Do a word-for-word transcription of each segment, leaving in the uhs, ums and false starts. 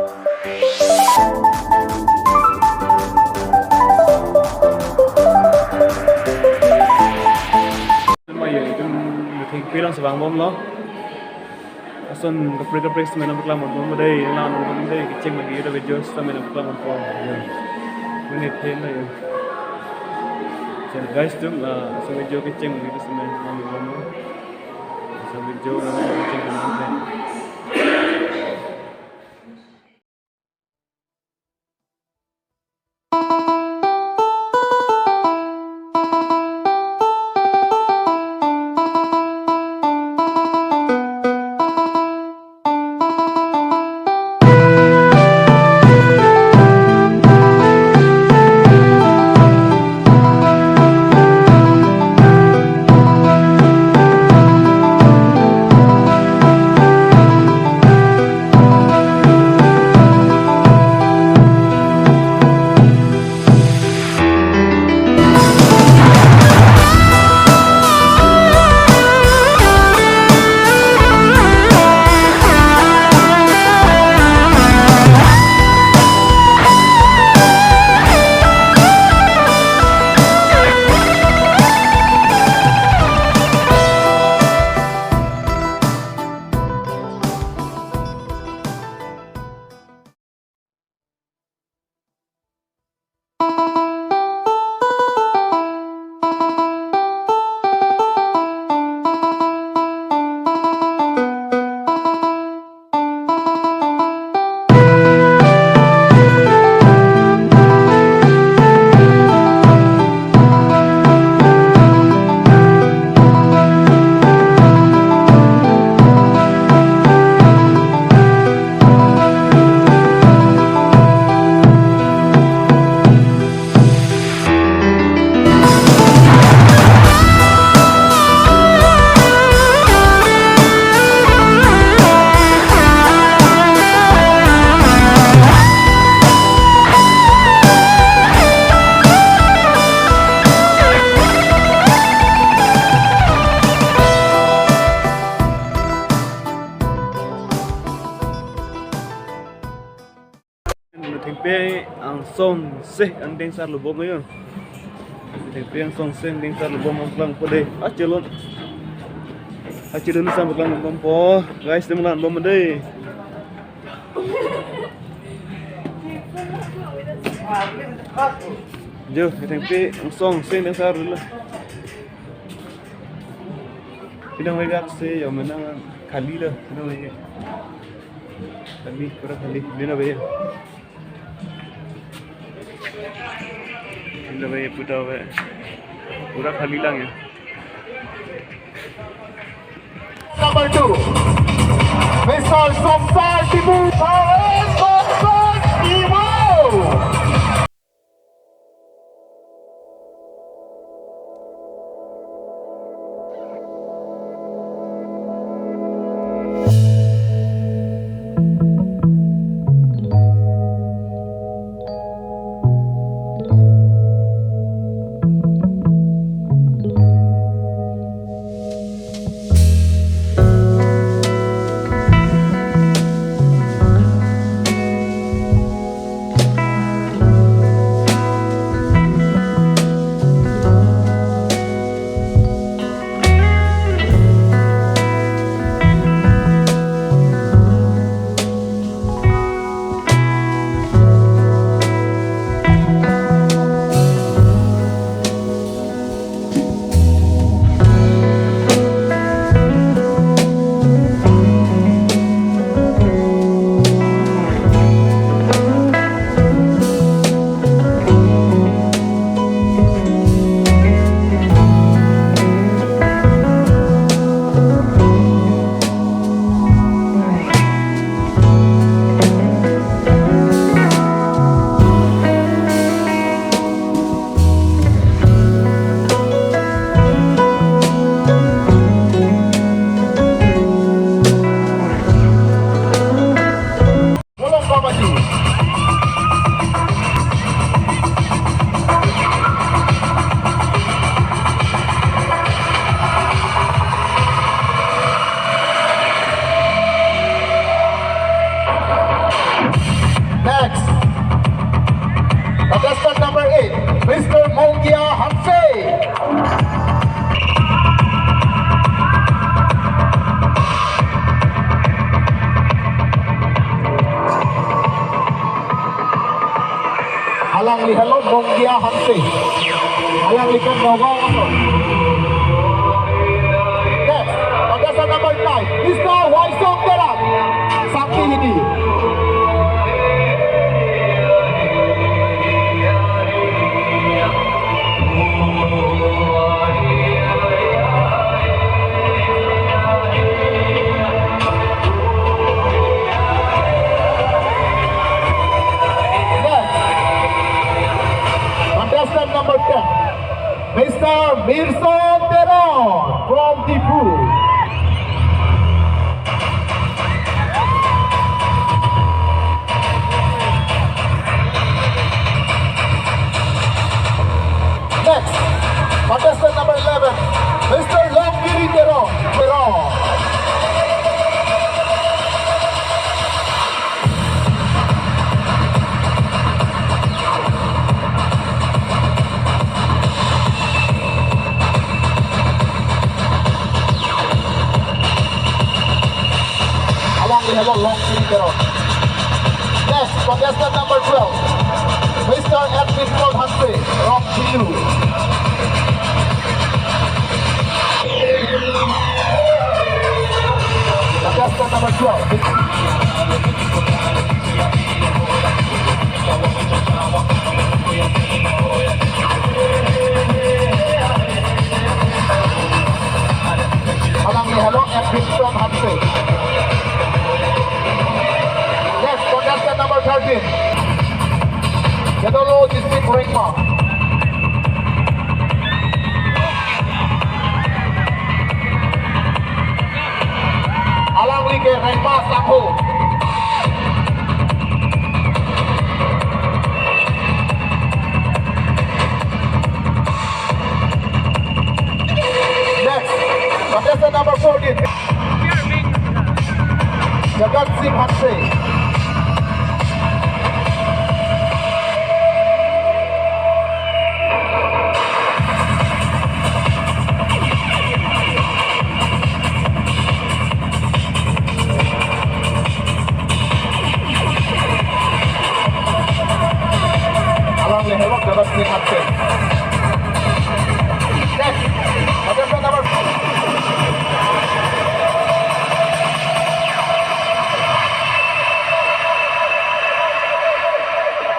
Mayo, itum Thengpi along si vangbomlo. Ason kaprek kaprek sitame nangpaklang ponbom dei, nang nang bom dei, kecheng lagi udah video sitame nangpaklang ponpo. Ya. Mene then lo ya. So guys, itum, ah, ason video kecheng lagi sitame nang nang bom. Ason video nang kecheng lagi. Thengpi angsong se angdeng sar lubom yo. Thengpi angsong se angdeng sar lubom nangpaklang po dei. Achelon. Achelon sam paklang bompo. Guys, itum lang bom dei. Jo, Thengpi angsong se angdeng sar lo. Pinang vegas se yo menang khali lo. Pinang vegas. Khali, pura khali. Dina bhai. Dina bhai, puta bhai. Pura khali lang ya. Number two, Mister Somsar Timur. Somsar Timur. Mister Monggia Hanse. Alangli helo Monggia Hanse. Alangli ke Nagaon aso. Next, contestant number nine, Mister Waisong Terang. Sangti hini. Next, contestant number ten, Mister Mirson Teron from Diphu. Next, contestant number eleven, Mister Longgiri Teron, Teron. Alangli helo Longgiri Teron. Next, contestant number twelve, Mister Edwin Paul Hanse, Rock Hill. Contestant number twelve. Alangli helo Edwin Paul Hanse. Next, contestant number thirteen, Kedolo District, Rengma. Alangli ke Rengma Sangho. Next, contestant number fourteen, Jagat Singh Hanse. Alangli helo Jagat Singh Hanse. Next, contestant number.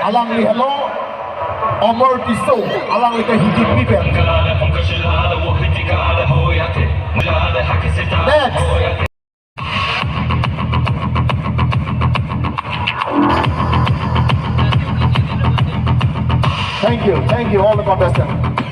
Alangli helo Amar Tisso, alangli ke Hidi Piper. Next. Thank you, thank you, all the contestants.